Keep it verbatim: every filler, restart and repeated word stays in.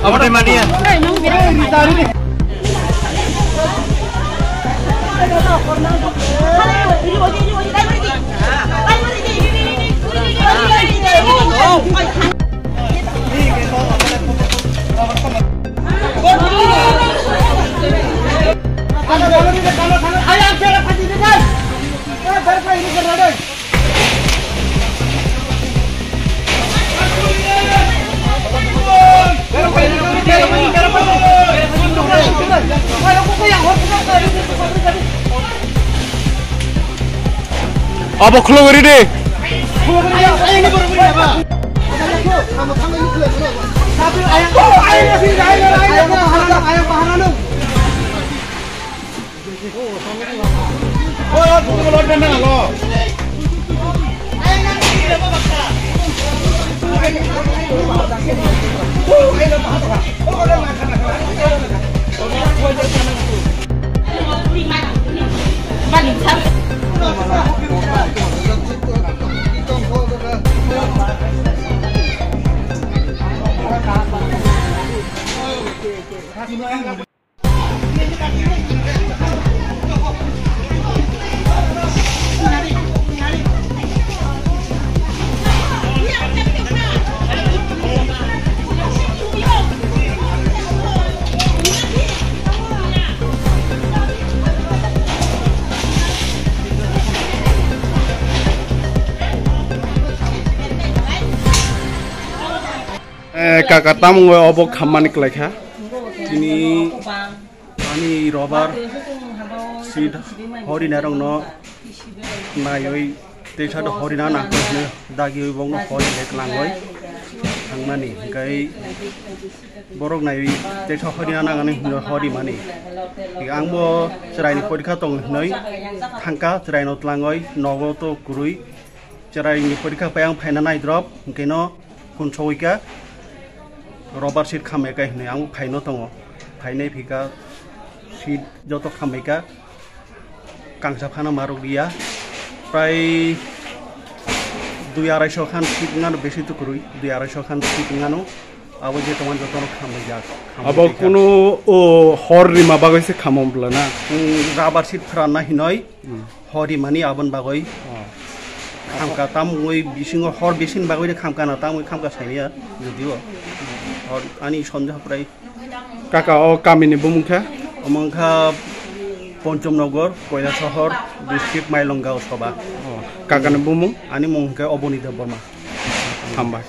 Aboni mania. Abo khulugwi ridi. Eh, kaka, tamo wngwi obo khammani kwlaikha? Tini ani robar seat horinarokno naiwi teisa do horina nangkhe hwnwi dagiwi bongno horinai kwlangwi thangmani, hwnkhe borok naiwi teisa horina nangani hwnwi horimani. Angbo chwraini porikha tongo hwnwi thangkha, chwraino twlangwi nogo to kwrwi. Chwraini porikha pai ang phaina nai drop, hwnkhe no phone sogwi kha, robar seat khamya kha hinwi ang phaino tongo. Phainai phika seat joto khamya kha, kangsa phano marok ya, prai dui arai so khan seat wngano, besi to kwrwi, dui arai so khan seat wngano. Abo je tongmani jotono khamlaijak, khamlai Abo tongkha. Kunu, o, hor rima bagwi se khamo bwla na? Chwng rubber sheet phwranna hinoi, hmm, hor rimani aboni bagwi. Oh. Khamkha, tamwi bisingo hor bisini bagwi de khamkha na, tamwi khamkha sainiya, jodio. Hor ani sondeho prai. Kaka, o kamini bumung khe? Omo wngkha Ponchomnogor, Koilasahar district, Mailongga o soba. Oh. Kakani bumung? Ani mung hwnkhe Oboni Debbarma. Hambai.